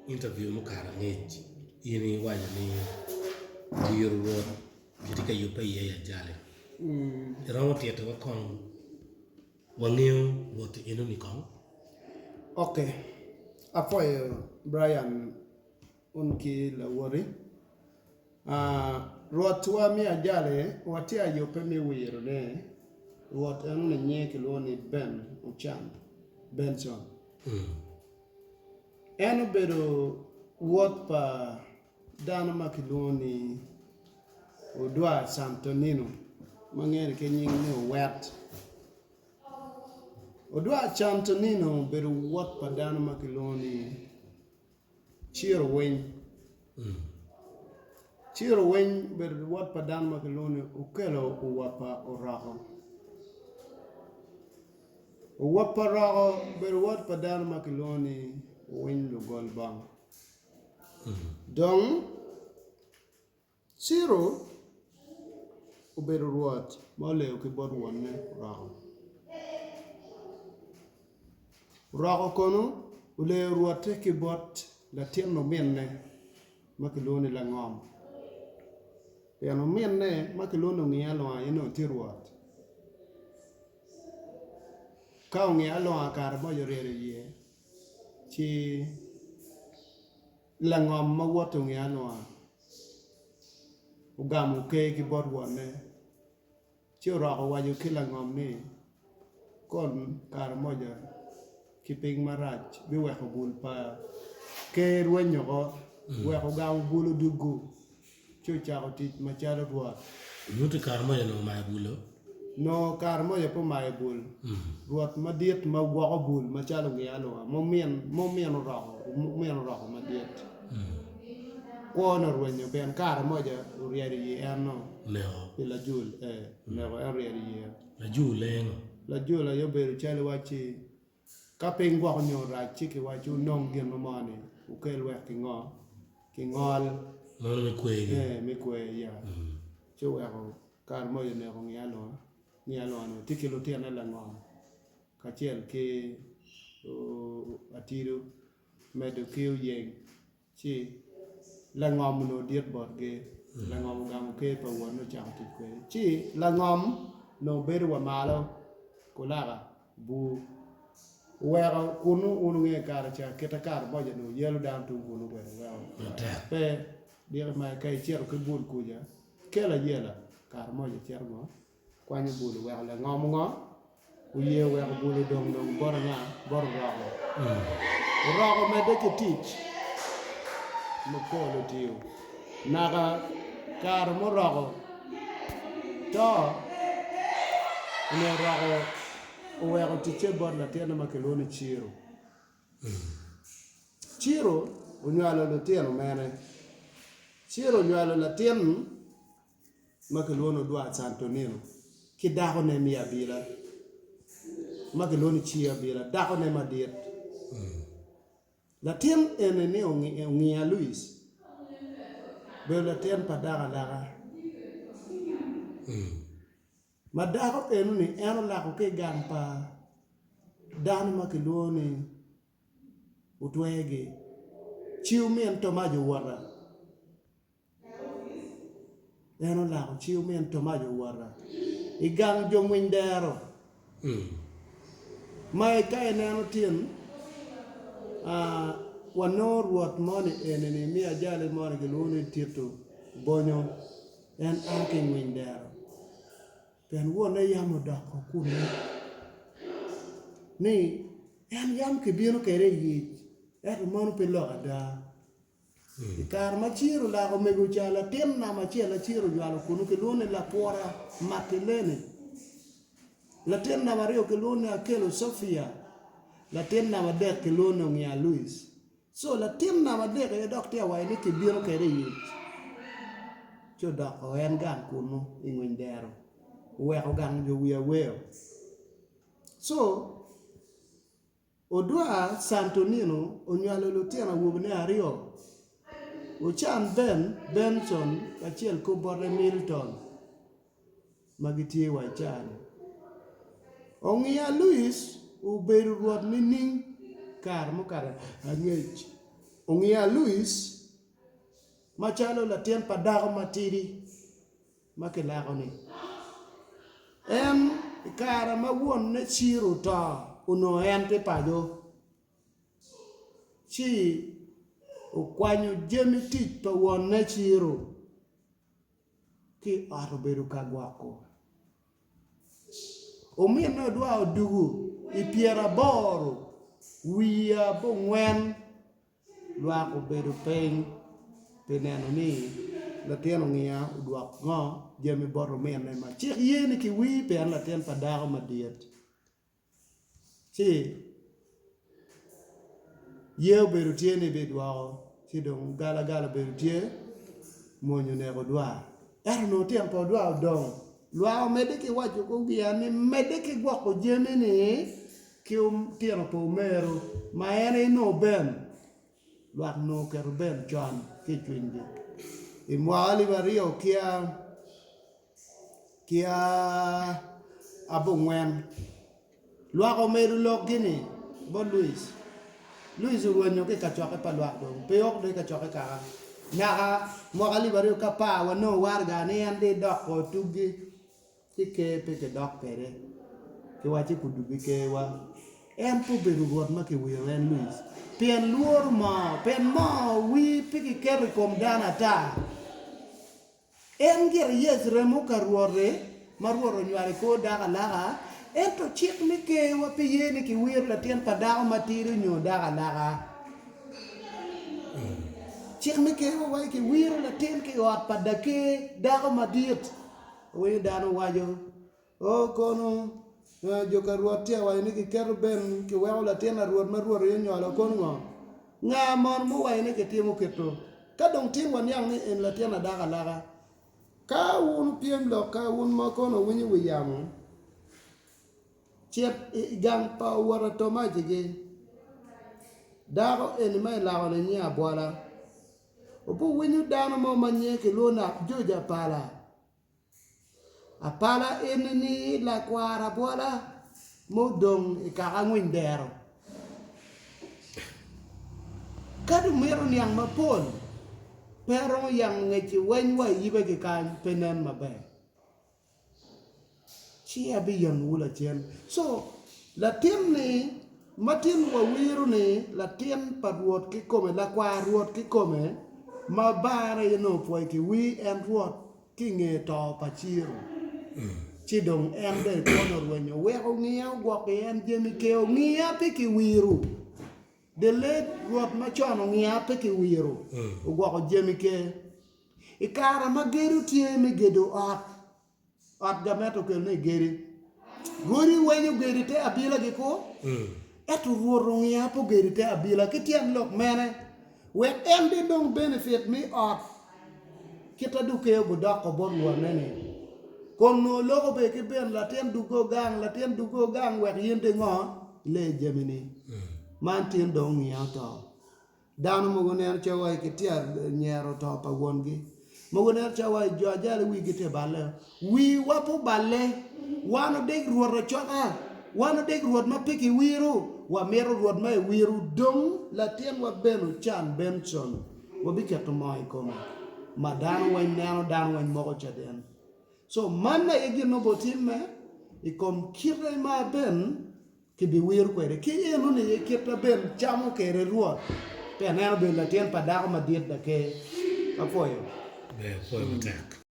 Interview mukato angec in iwaco ni diro rwot kitye ka yubbe iye i Ajali. Iromo titowa kong wangeyo rwot enoni kong? Ok, apwoyo Brian un ki lawoti. Rwotwa me Ajali watye ayubbe me wirone, rwot enoni nyinge kilwongo ni Ben Ocan, Benson. En obedo wod pa dano ma kilwongo ni Odwar Cantonino ma ngene ki nying ni Owet. Odwar Cantonino obedo wod pa dano ma kilwongo ni Ciro Winy. Ciro Winy obedo wod pa dano ma kilwongo ni Okello Owapa Oroko. Owap pa roko obedo wod pa dano ma kilwongo ni Owiny Lugol Bong. Dong Ciro obedo rwot ma oleyo ki bot wonne Roko. Roko kono oleyo rwotte ki bot latin ominne ma kilwongo ni Langom. Pien ominne ma kilwongo ni Ongiya Alonga aye onongo tye rwot. Ka ongiya alonga kare moc oryedo iye, ci langom ma woto ongiya alonga ogamo ker ki bot wonne, ci oroko owaco ki langom ni, Kon kare moca ki piny marac biweko bul pa ker rwenyo oko, wek ogamo bul oduggu. ci ocako tic macalo rwot. Nyuto i kare moja nongo omayo bulo. Nongo kare moja pe omayo bul. Rwot madit ma gwoko bul macalo ongiya alunga, mumin oroko madit. Kwone orwenyo pien kare moja oryedo i en no. Oneko. Pi lajul, ee, oneko en oryedo iye. Lajul lengo. Lajul aye obedo calo iwacci Ka piny gwok onyo rac ci kiwaco wunong gin mo ni wukel wek kingo kingol. Mono me kwergi. Ee me kwer ya. Ci oweko kare mogo oneko ngiya alonga, ngiya alonga onongo tye ki lutine langom kacel ki atido medo ki oyeng. Ci langom onongo dit botgi, langom ogamo ker pa wonne ocako tic kwede. Ci langom onongo bedo wa malo kulaka bur, oweko kunnu wun wungeyo kare ca kite kare moja onongo yelo dano tung kunnu kwede weko pe diki ma ka icito ki bul kuca kelo ayela kare moja cito ngo. Kwanyo bul oweko langom ngo? Oye oweko bul odong dong bot anga? Bot oroko. Oroko omedde ki tic mapol otiyo naka kare muroko to onongo oroko oweko ticce bot latinne ma kilwongo ni Ciro. Ciro onywalo lutino mene? Ciro onywalo latin ma kilwongo ni Odwar Cantonino ki dakone me abila ma kilwongo ni Ci Abila, dakone madit. Latin eni ni Ongiya Louis obedo latin pa dako alaka ma dako enoni en olako ki i gang pa dano ma kilwongo ni Otwegi ci omin Tomac owota. En olako ci omin Tomac owota i gang jo ngwiny dero ma ka ineno tin wanongo rwot moni eni-ni me ajali moni kilwongo ni Tito Bonyo en a ki i ngwiny dero pien wonne yam odoko kunnu ni en yam kibino kwede i yic ento meno pe lok ada. I kare ma Ciro olako omego ca, latin namba acel a Ciro onywalo kunnu kilwongo ni Lapura Matilene. Latin namba aryo kilwongo ni Akelo Cofia. Latin namba adek kilwongo ni Ongia Luis. Co latin namba adek aye dok tye ka waco ni kibino kwede i ic. Ci odoko en gang kunnu i ngwiny dero, oweko gang jo wiye aweo. Co Odwar Santonino onywalo lutino awobene aryo, Ocan Ben Benson kacel ki obote Milton ma gitye wa i caa-ni. Ongiya Louis obedo rwot nining kare mukato angec? Ongiya Louis macalo latin pa dako matidi ma kilako-ni. En i kare ma wonne Ciro oto, onongo en tye paco, ci okwanyo jami tic pa wonne Ciro ki i ot obedo ka gwoko. Ominne odwar odwogo i pyeraboro wiye abongwen. Lwak obedo piny pi neno ni latin ongiya odwok ngo jami bot ominne ma cik ye ni kiwir pien latin pa dako madit ci ye obedo tye ni bidwoko ci dong galagala obedo tye mwony oneko odwar ento onongo tyen pa odwar odong lwak omedde ki waco ki ogiya ni medde ki gwoko jami ni Ki tino pa omeru ma en aye nongo Ben, lwak nongo oketo Ben con ki i cwinygi. I mwaka alip aryo ki abongwen, lwak omedo lokgi-ni bot Luis. Luis orwenyo ki i kacokke pa lwak dong, pe ok dong i kacokke kaka. Naka mwaka alip aryo ki apar wanongo waraga ni en dong edoko tugi. Ci ker pe kidok kwede, kiwacce kudubbi kerwa. En pe obedo rwot ma kiwiro en Luis, pien lworo moo, pien moo wir pe kiketo i kom dano ata. En gire yes remo ka rwot-ti ma Rwot onywalo i kor dako alaka, ento cik me kerwa pe ye ni kiwir latin pa dako matidi nyo dako alaka. Cik me kerwa waco kiwiro latin ki i ot pa daker, dako madit. Awinyo dano waco, O kono, jo ka Rwot tye ka waco ni giketo ben kiweko latin a Rwot ma Rwot aye onywalo, kono ngo? Nga mono muwaco ni kitimo kit-tu? Ka dong tin waniang ni en latin a dako alaka. Ka wun wupyem lok ka wun ma kono wuwinyo wi yamo, cit i gang pa owota Tomacigi, dako eni ma ilako-ni nyinge Abwola. Wubiwinyo dano mo ma nyinge kilwongo ni Abjojo Apala. Apala eni ni lakwar abwola ma odong i kaka ngwiny dero. Ka dong mito niang mapol, pe aromo yango ngec-ci weng wa i yibe ki kany pe nen maber. Ci abiyengowu lacen. Co, latin-ni ma tin wawiro-ni, latin pa Rwot kikome, lakwar Rwot kikome, ma bare aye nongo opwoyo ki wir en Rwot ki i nge to pa Ciro. Ci dong en bene kwone orwenyo, wek ongiya ogwok i en jami ker, ongiya pe kiwiro. The late Rwot macon ongiya pe kiwiro, ogwoko jami ker. I kare ma gedo tye me gedo ot, ot gamente okelo ni egedi. Rwodi weng ogedo i te abilagi ku, ento Rwot ongiya pe ogedo i te abila ki tyen lok mene? Wek en di dong benefit me ot kit a dong gudoko bot wonne-ni. Kun nongo loko bene ki ben latin duggo gang, latin duggo gang wek in di ngo? Ile jami-ni. Man tin dong ongiya oto. Dano mogo neno calo wai kitye ka nyero to pa wongi. Mogo neno calo wai jo ajali wigi tye ka balle. Wiwa pe oballe. Wan odeg Rwot acoka. Wan odeg Rwot ma pe kiwiro. Wamito Rwot ma iwiro. Dong latinwa bene Ocan Benson wabiketo moo i kome ma dano weng neno, dano weng moko caden. So man aye gin ma obotimme i kom kite ma Ben Kibiwiro kwede ki enoni aye kit ma ben camo kwede Rwot, pien en obedo latin pa dako madit daker. Apwoyo. Ber, apwoyo matek.